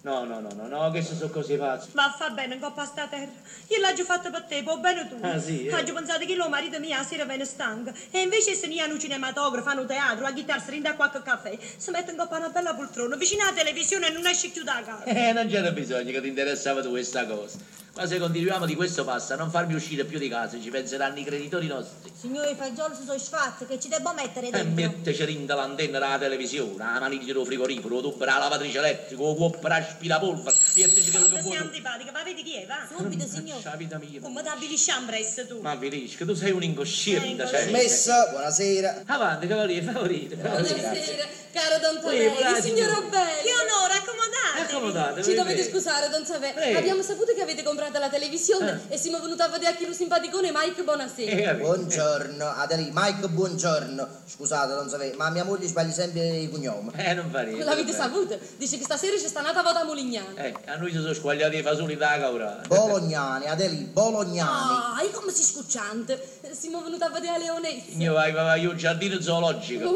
No, no, no, no, no, queste sono cose pazze. Va a fa bene 'ncopp' a sta terra. Io l'aggio fatto per te, p' 'o bene tuo. Ah, sì, eh? Aggio pensato chillo 'o marito mio 'a sera vene stanco e invece 'e se ne ì a nu cinematografo, a nu teatro, a ghittarse dint' a quacche cafè, se mette 'ncopp' a na bella pultrona, vicino 'a televisione e nun esce cchiù da casa. Non c'era bisogno che ti interessava tu questa cosa. Ma se continuiamo di questo passo a non farmi uscire più di casa, ci penseranno i creditori nostri. Signò, 'e fagioli si so' sfatte, che ci debbo mettere E dentro? miettece dint' l'antenna d' 'a televisione, 'a maniglia d' 'o frigorifero, 'o tubbo d' 'a lavatrice elettrica, 'o cuoppo d' 'aspirapolvere, miettece chello che Quanto vuò sei tu. antipatica, va a vedi chi è, va. Subito, signò. Mannaggia 'a vita mia. Comme t'avvilisce ampressa tu. M'avvilisco, tu sei un incosciente, sei. Permesso, buonasera. Avanti, cavaliere, favorite. Buonasera, caro Don Sì, Saverio, buonasera. signora Che bella. onore, accomodatevi. Accomodatevi. Ci dovete prego. scusare, Don Saverio. Prego. Abbiamo saputo che avete comprato la televisione e siamo venuti a vedere a chi lo simpaticone Mike Bonasera. Capito? Buongiorno, Adelì, Mike, buongiorno. Scusate, non sapevo, ma mia moglie sbaglia sempre i cognomi. Non fa niente. L'avete non fa saputo? Dice che stasera c'è sta nata volta a Mulignano. A noi si sono squagliati i fasoli da caura. Bolognani, Adelì, Bolognani. Ah, e come si scucciante. Siamo venuti a vedere a Leonessa. Io vai, vai, vai, un giardino zoologico.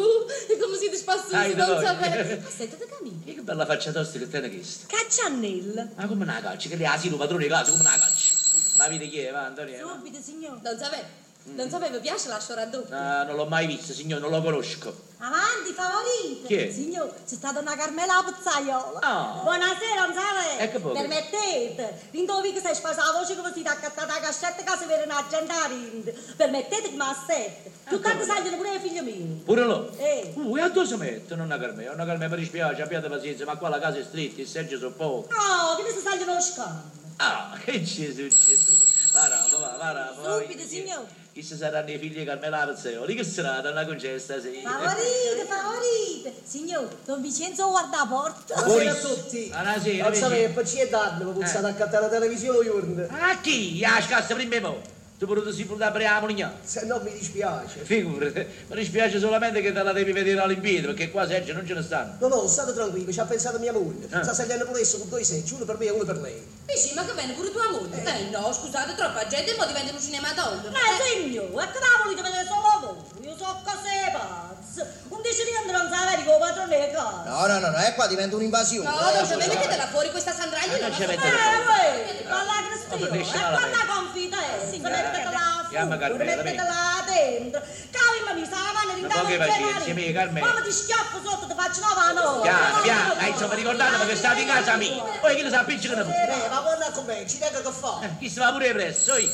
E come siete spassosi, Dai, Don dai. Saverio. Aspetta, te cammini. E che bella faccia tosta che tiene questa. Caccianella. Ma come una caccia? Che le asilo padrone di casa, come una caccia? Ma vedi chi è, va, Antonio? va. Subito, signor. Don Saverio, Don Saverio, vi piace la raddoppia? Ah, non l'ho mai vista, signore, non lo conosco. Avanti, favorite. Chi è? Signor, c'è stata una Carmela Pizzaiola. Ah. Buonasera, non sapete? Ecco poco. Permettete. Rinto vi che si è spasa la voce che vi siete accattata la cascetta che si vede una gente a rinde. Permettete che mi assetto. Più tanto salgono pure i figli miei. Pure loro? Eh. E a dove si mette? Nonna Carmela, nonna Carmela, mi dispiace, abbiate pazienza, ma qua la casa è stretta, il seggio sono poco. No, che si salgono lo scanno. Ah, che Gesù, Gesù. Va, va, va, va, va. Subito, signor. Chi si saranno i figli di Carmela Pizzaiola? Che sarà donna Concessa, sì. Favorite, favorite. Signor, Don Vincenzo guarda la porta. Buonasera a tutti. Buonasera, Non sapevo, vicino. ci è dato, mi puzzate a accattare la televisione giorno. A chi? A scassa prima e poi. Tu pure ti sei portato per la Polignano. Se no mi dispiace. Figurati, mi dispiace solamente che te la devi vedere all'indietro, perché qua segge non ce ne stanno. No, no, state tranquillo, ci ha pensato mia moglie. Ah. Sta salendo pure esso con due seggi, uno per me e uno per lei. Dici, ma che viene pure tua moglie? No, scusate, troppa gente, mo diventa un cinematografo. Signor, e che la volete vedere solo voi? Io so cose pazze. Un dice di non sapere che il padrone è casa. No, no, no, no, e qua diventa un'invasione. No, Don Saverio, mettela fuori questa sandraglia. Ma non ci la mette so. Uè, dalla Ma Cristina, finisce e malamente. quanta confidenza, mettetela Chiama fuori, Carmela, mettetela dentro. Cavima mi sa la mano Ma poche pazienza, mia, Carmela. Come ti schiaffo sotto, ti faccio una mano. Piano, piano, insomma, ricordatevi che state in casa mia. Poi chi lo sa, appiccicano pure. Ma quando comincia, ci tengo che fa. Chi si va pure presso, oi.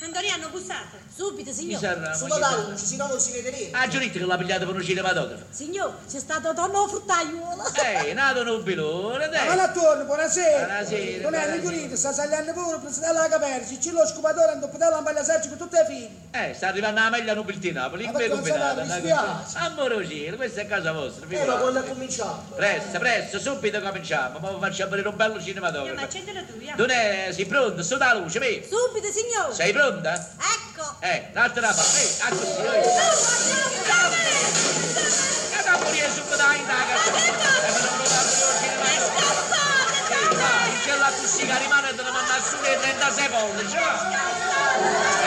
Antonio, hanno bussato. Subito, Chi signor. sarà? Sulla la luce, se no non si vede niente. Ah, Giulitta che l'ha pigliata per un cinematografo. Signor, c'è stata donna fruttaiuola. Nato nubilone, Ma dai. attorno, buonasera. Buonasera, Non è buonasera. ricorrito, sta salendo pure, presidente la caperci, c'è lo scopatore, andò per la maglia sergio con tutte le figlie. Sta arrivando la meglio nobiltà Napoli, Ma come perché non combinata? sa, mi dispiace. Amore cielo, questa è casa vostra, Ma figurati. quando cominciamo? Presto, presto, subito cominciamo, ma facciamo aprire un bello Ma cinematografo. accendela tu, via. Non è, sei pronta? Su la luce, vedi? Subito, signor. Sei pronta? Ecco. L'altra parte, così, oi. Che da morire subito in da casa. Ma non lo dà il cinematografo. Sì, va, il cielo a così che rimane e te ne manda su le 36 pollici, va.